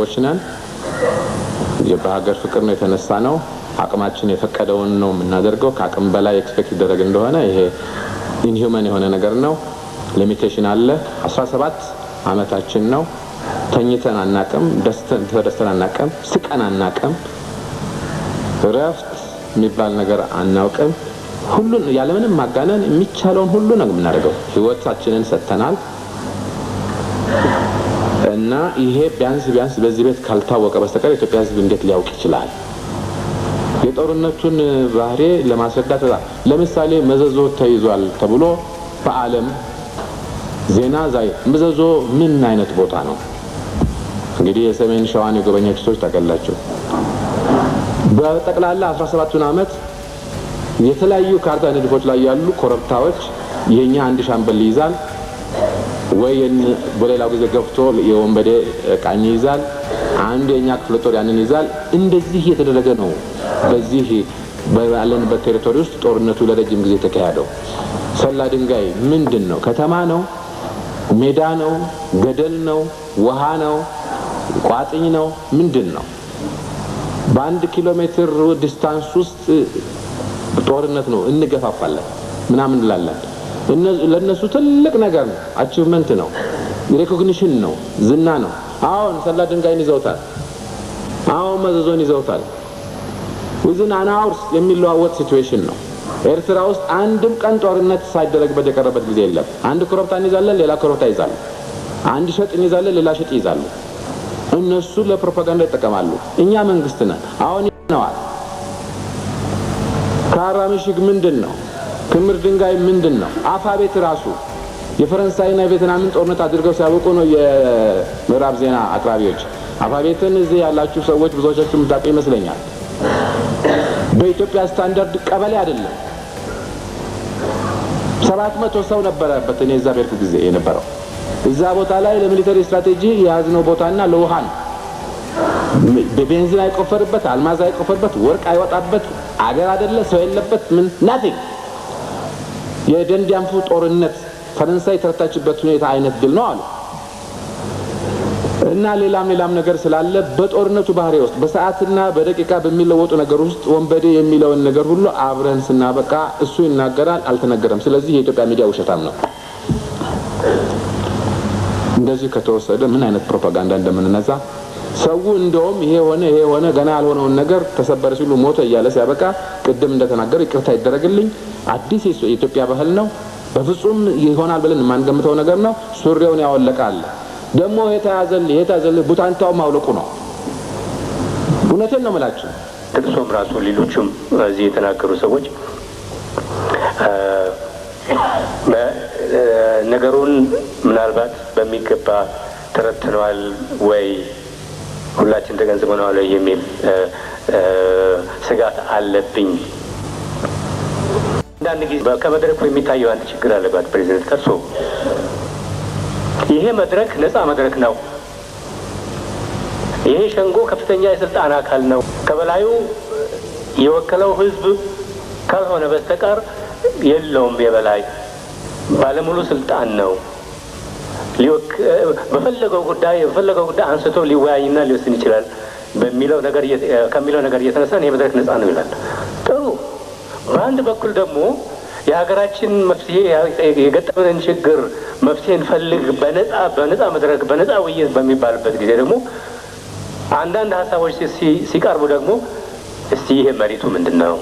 ሰዎች ነን። በሀገር ፍቅር ነው የተነሳ ነው። አቅማችን የፈቀደውን ነው የምናደርገው። ከአቅም በላይ expect ይደረግ እንደሆነ ይሄ inhuman የሆነ ነገር ነው። Limitation አለ። 17 አመታችን ነው። ተኝተን አናቅም፣ ተደስተን አናቅም፣ ስቀን አናቅም፣ እረፍት የሚባል ነገር አናውቅም። ሁሉን ያለምንም ማጋነን የሚቻለውን ሁሉ ነው የምናደርገው። ህይወታችንን ሰጥተናል እና ይሄ ቢያንስ ቢያንስ በዚህ ቤት ካልታወቀ በስተቀር የኢትዮጵያ ሕዝብ እንዴት ሊያውቅ ይችላል? የጦርነቱን ባህሪ ለማስረዳት በጣም ለምሳሌ መዘዞ ተይዟል ተብሎ በዓለም ዜና ዛይ መዘዞ ምን አይነት ቦታ ነው? እንግዲህ የሰሜን ሸዋን የጎበኛችሁ ሰዎች ታውቃላችሁ። በጠቅላላ 17ቱን ዓመት የተለያዩ ካርታ ንድፎች ላይ ያሉ ኮረብታዎች የኛ አንድ ሻምበል ይይዛል ወይ በሌላው ጊዜ ገፍቶ የወንበዴ ቃኝ ይይዛል። አንዱ የኛ ክፍለ ጦር ያንን ይይዛል። እንደዚህ እየተደረገ ነው። በዚህ ባለንበት territory ውስጥ ጦርነቱ ለረጅም ጊዜ የተካሄደው። ሰላ ድንጋይ ምንድን ነው? ከተማ ነው? ሜዳ ነው? ገደል ነው? ውሃ ነው? ቋጥኝ ነው? ምንድን ነው? በ1 ኪሎ ሜትር distance ውስጥ ጦርነት ነው። እንገፋፋለን ምናምን እንላለን። ለእነሱ ትልቅ ነገር ነው፣ achievement ነው፣ recognition ነው፣ ዝና ነው። አሁን ሰላ ድንጋይን ይዘውታል። አሁን መዘዞን ይዘውታል። Within an hours የሚለዋወጥ situation ነው። ኤርትራ ውስጥ አንድም ቀን ጦርነት ሳይደረግበት የቀረበት ጊዜ የለም። አንድ ኮረብታ እንይዛለን፣ ሌላ ኮረብታ ይዛሉ። አንድ ሸጥ እንይዛለን፣ ሌላ ሸጥ ይይዛሉ። እነሱ ለፕሮፓጋንዳ ይጠቀማሉ። እኛ መንግስት ነን። አሁን ነዋል። ካራ ምሽግ ምንድን ነው? ክምር ድንጋይ ምንድን ነው? አፋቤት ራሱ የፈረንሳይና የቬትናምን ጦርነት አድርገው ሲያበቁ ነው የምዕራብ ዜና አቅራቢዎች። አፋቤትን እዚህ ያላችሁ ሰዎች ብዙዎቻችሁ የምታውቁ ይመስለኛል። በኢትዮጵያ ስታንዳርድ ቀበሌ አይደለም። 700 ሰው ነበረበት። እኔ እዛ በሄድኩ ጊዜ የነበረው እዛ ቦታ ላይ ለ military strategy የያዝነው ቦታና ለውሃ ነው። በቤንዚን አይቆፈርበት፣ አልማዝ አይቆፈርበት፣ ወርቅ አይወጣበት፣ አገር አይደለ፣ ሰው የለበት፣ ምን nothing። የደንዲያንፉ ጦርነት ፈረንሳይ የተረታችበት ሁኔታ አይነት ድል ነው አሉ። እና ሌላም ሌላም ነገር ስላለ በጦርነቱ ባህሪ ውስጥ በሰዓትና በደቂቃ በሚለወጡ ነገር ውስጥ ወንበዴ የሚለውን ነገር ሁሉ አብረን ስናበቃ እሱ ይናገራል፣ አልተነገረም። ስለዚህ የኢትዮጵያ ሚዲያ ውሸታም ነው። እንደዚህ ከተወሰደ ምን አይነት ፕሮፓጋንዳ እንደምንነዛ ሰው እንደውም ይሄ ሆነ ይሄ ሆነ ገና ያልሆነውን ነገር ተሰበረ ሲሉ ሞተ እያለ ሲያበቃ ቅድም እንደተናገረው ይቅርታ ይደረግልኝ፣ አዲስ የኢትዮጵያ ባህል ነው። በፍጹም ይሆናል ብለን የማንገምተው ነገር ነው። ሱሪውን ያወለቃል ደግሞ የተያዘልህ የተያዘልህ ቡታንታው ማውለቁ ነው። እውነቴን ነው የምላችሁ። እርሶም ራሱ ሌሎቹም እዚህ የተናገሩ ሰዎች ነገሩን ምናልባት በሚገባ ተረድተነዋል ወይ፣ ሁላችን ተገንዝበነዋል ወይ የሚል ስጋት አለብኝ። አንዳንድ ጊዜ ከመድረኩ የሚታየው አንድ ችግር አለባት ፕሬዚደንት እርሶ፣ ይሄ መድረክ ነፃ መድረክ ነው። ይሄ ሸንጎ ከፍተኛ የስልጣን አካል ነው። ከበላዩ የወከለው ሕዝብ ካልሆነ በስተቀር የለውም። የበላይ ባለሙሉ ስልጣን ነው። በፈለገው ጉዳይ አንስቶ ሊወያይና ሊወስን ይችላል በሚለው ነገር ከሚለው ነገር እየተነሳ ይሄ መድረክ ነፃ ነው ይላል። ጥሩ። በአንድ በኩል ደግሞ የሀገራችን መፍትሄ፣ የገጠመንን ችግር መፍትሄ እንፈልግ በነፃ መድረክ በነፃ ውይይት በሚባልበት ጊዜ ደግሞ አንዳንድ ሀሳቦች ሲቀርቡ ደግሞ እስቲ ይሄ መሬቱ ምንድን ነው?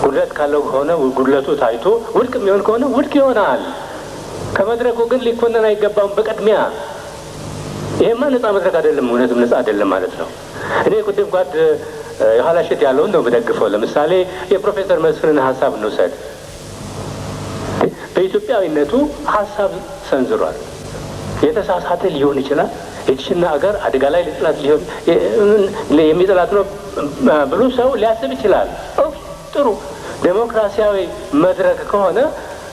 ጉድለት ካለው ከሆነ ጉድለቱ ታይቶ ውድቅ የሚሆን ከሆነ ውድቅ ይሆናል። ከመድረኩ ግን ሊኮነን አይገባም በቅድሚያ። ይሄማ ነፃ መድረክ አይደለም፣ እውነትም ነፃ አይደለም ማለት ነው። እኔ ቅድም ጓድ የኋላሸት ያለውን ነው የምደግፈው። ለምሳሌ የፕሮፌሰር መስፍንን ሀሳብ እንውሰድ። በኢትዮጵያዊነቱ ሀሳብ ሰንዝሯል። የተሳሳተ ሊሆን ይችላል። ይህችን አገር አደጋ ላይ ሊጥላት ሊሆን የሚጥላት ነው ብሎ ሰው ሊያስብ ይችላል። Okay፣ ጥሩ ዴሞክራሲያዊ መድረክ ከሆነ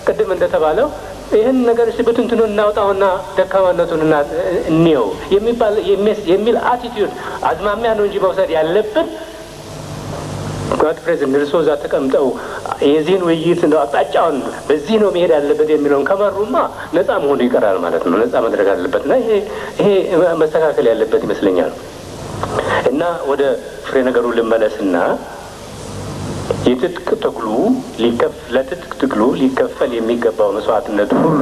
ቅድም እንደተባለው ይህን ነገር እስቲ ብትንትኑን እናውጣውና ደካማነቱን እንየው የሚባል የሚል attitude አዝማሚያ ነው እንጂ መውሰድ ያለብን፣ ጓድ ፕሬዚደንት እርስዎ እዛ ተቀምጠው የዚህን ውይይት እንደው አቅጣጫውን በዚህ ነው መሄድ ያለበት የሚለውን ከመሩማ ነፃ መሆኑ ይቀራል ማለት ነው። ነፃ መድረክ አለበት እና ይሄ መስተካከል ያለበት ይመስለኛል። እና ወደ ፍሬ ነገሩ ልመለስና የትጥቅ ትግሉ ለትጥቅ ትግሉ ሊከፈል የሚገባው መስዋዕትነት ሁሉ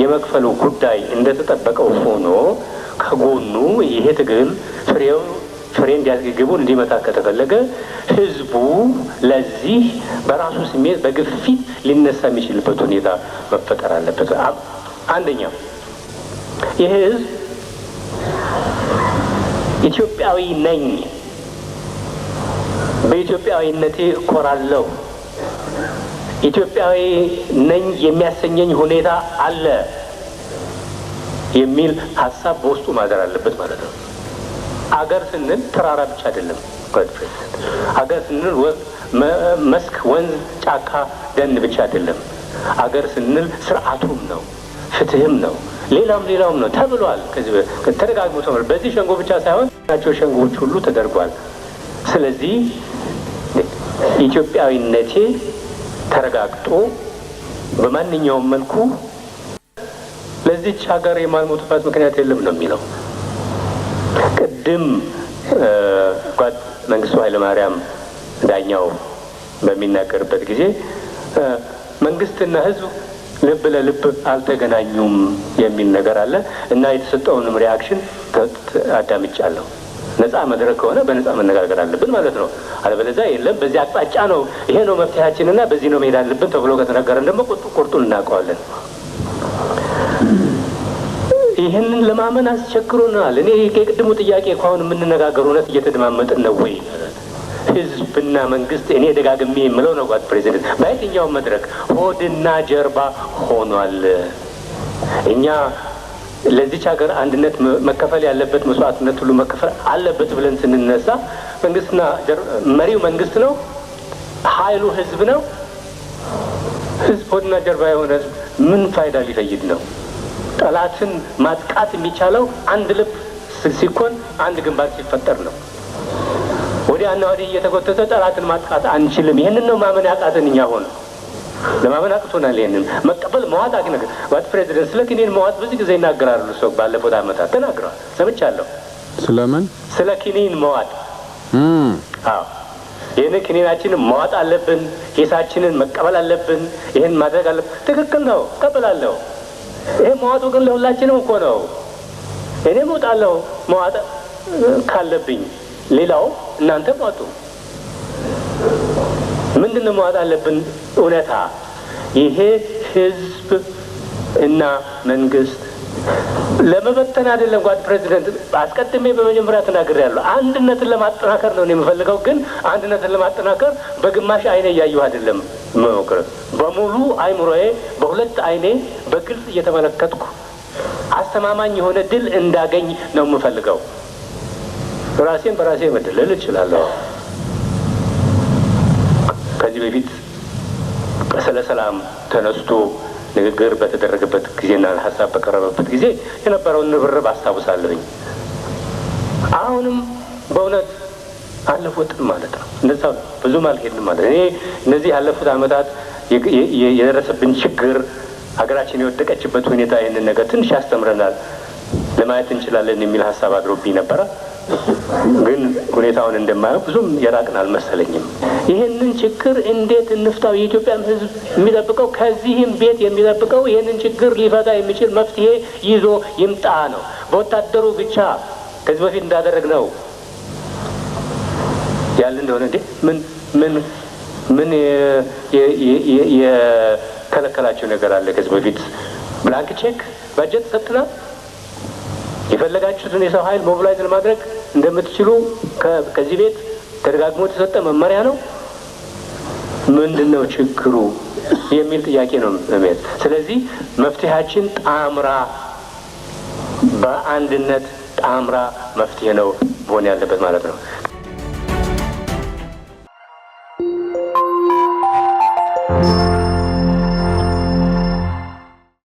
የመክፈሉ ጉዳይ እንደተጠበቀው ሆኖ ከጎኑ ይሄ ትግል ፍሬ እንዲያስገግቡ እንዲመታ ከተፈለገ ህዝቡ ለዚህ በራሱ ስሜት በግፊት ሊነሳ የሚችልበት ሁኔታ መፈጠር አለበት። አንደኛው ይህ ህዝብ ኢትዮጵያዊ ነኝ፣ በኢትዮጵያዊነቴ እኮራለሁ፣ ኢትዮጵያዊ ነኝ የሚያሰኘኝ ሁኔታ አለ የሚል ሀሳብ በውስጡ ማደር አለበት ማለት ነው። አገር ስንል ተራራ ብቻ አይደለም። አገር ስንል መስክ፣ ወንዝ፣ ጫካ፣ ደን ብቻ አይደለም። አገር ስንል ስርዓቱም ነው፣ ፍትህም ነው፣ ሌላም ሌላውም ነው ተብሏል። ከዚህ ተደጋግሞ ተብሏል። በዚህ ሸንጎ ብቻ ሳይሆን ናቸው ሸንጎዎች ሁሉ ተደርጓል። ስለዚህ ኢትዮጵያዊነቴ ተረጋግጦ በማንኛውም መልኩ ለዚች ሀገር የማልሞትባት ምክንያት የለም ነው የሚለው። ቅድም ጓድ መንግስቱ ኃይለማርያም ዳኛው በሚናገርበት ጊዜ መንግስትና ህዝብ ልብ ለልብ አልተገናኙም የሚል ነገር አለ እና የተሰጠውንም reaction አዳምጫለሁ። ነፃ መድረክ ከሆነ በነፃ መነጋገር አለብን ማለት ነው። አለበለዚያ የለም በዚህ አቅጣጫ ነው፣ ይሄ ነው መፍትሄያችንና በዚህ ነው መሄድ አለብን ተብሎ ከተነገረን ደግሞ ቁርጡን እናውቀዋለን። ይህንን ለማመን አስቸግሮናል። እኔ የቅድሙ ጥያቄ እኮ አሁን የምንነጋገር እውነት እየተደማመጥን ነው ወይ? ህዝብና መንግስት እኔ ደጋግሜ የምለው ነው ጓድ ፕሬዚደንት፣ በየትኛውም መድረክ ሆድና ጀርባ ሆኗል። እኛ ለዚች ሀገር አንድነት መከፈል ያለበት መስዋዕትነት ሁሉ መከፈል አለበት ብለን ስንነሳ መንግስትና መሪው መንግስት ነው፣ ኃይሉ ህዝብ ነው። ህዝብ ሆድና ጀርባ የሆነ ህዝብ ምን ፋይዳ ሊፈይድ ነው? ጠላትን ማጥቃት የሚቻለው አንድ ልብ ሲኮን፣ አንድ ግንባር ሲፈጠር ነው። ወዲያና ወዲህ እየተጎተተ ጠላትን ማጥቃት አንችልም። ይህንን ነው ማመን ያቃተን። እኛ ሆነ ለማመን አቅቶናል። ይህንን መቀበል መዋጥ ነገር ጓድ ፕሬዚደንት ስለ ኪኒን መዋጥ ብዙ ጊዜ ይናገራሉ። ሰው ባለፉት ዓመታት ተናግረዋል፣ ሰምቻለሁ። ስለምን? ስለ ኪኒን መዋጥ። አዎ፣ ይህንን ኪኒናችንን መዋጥ አለብን፣ ሂሳችንን መቀበል አለብን፣ ይህን ማድረግ አለብን። ትክክል ነው፣ እቀበላለሁ። ይሄ መዋጡ ግን ለሁላችንም እኮ ነው። እኔም እወጣለሁ መዋጥ ካለብኝ፣ ሌላው እናንተም ዋጡ። ምንድን ነው መዋጥ አለብን? እውነታ ይሄ ህዝብ እና መንግስት ለመበተን አይደለም። ጓድ ፕሬዚደንት አስቀድሜ በመጀመሪያ ተናግሬያለሁ። አንድነትን ለማጠናከር ነው የምፈልገው። ግን አንድነትን ለማጠናከር በግማሽ አይኔ እያየሁ አይደለም የምሞክረው። በሙሉ አይምሮዬ በሁለት አይኔ በግልጽ እየተመለከትኩ አስተማማኝ የሆነ ድል እንዳገኝ ነው የምፈልገው። ራሴን በራሴ መደለል እችላለሁ። ከዚህ በፊት ስለ ሰላም ተነስቶ ንግግር በተደረገበት ጊዜና ሀሳብ በቀረበበት ጊዜ የነበረውን ንብርብ አስታውሳለሁኝ። አሁንም በእውነት አለፉትም ማለት ነው። እንደዛ ብዙም አልሄድንም ማለት ነው። እኔ እነዚህ ያለፉት ዓመታት የደረሰብን ችግር፣ ሀገራችን የወደቀችበት ሁኔታ ይህንን ነገር ትንሽ ያስተምረናል፣ ለማየት እንችላለን የሚል ሀሳብ አድሮብኝ ነበረ። ግን ሁኔታውን እንደማየው ብዙም የራቅን አልመሰለኝም። ይህንን ችግር እንዴት እንፍታው? የኢትዮጵያም ሕዝብ የሚጠብቀው፣ ከዚህም ቤት የሚጠብቀው ይህንን ችግር ሊፈታ የሚችል መፍትሄ ይዞ ይምጣ ነው። በወታደሩ ብቻ ከዚህ በፊት እንዳደረግነው ያለ እንደሆነ እንዴ ምን ምን ምን የከለከላቸው ነገር አለ? ከዚህ በፊት blank check ባጀት ሰጥተናል። የፈለጋችሁትን የሰው ኃይል mobilize ለማድረግ እንደምትችሉ ከዚህ ቤት ተደጋግሞ የተሰጠ መመሪያ ነው። ምንድን ነው ችግሩ የሚል ጥያቄ ነው የሚያዝ። ስለዚህ መፍትሄያችን ጣምራ፣ በአንድነት ጣምራ መፍትሄ ነው መሆን ያለበት ማለት ነው።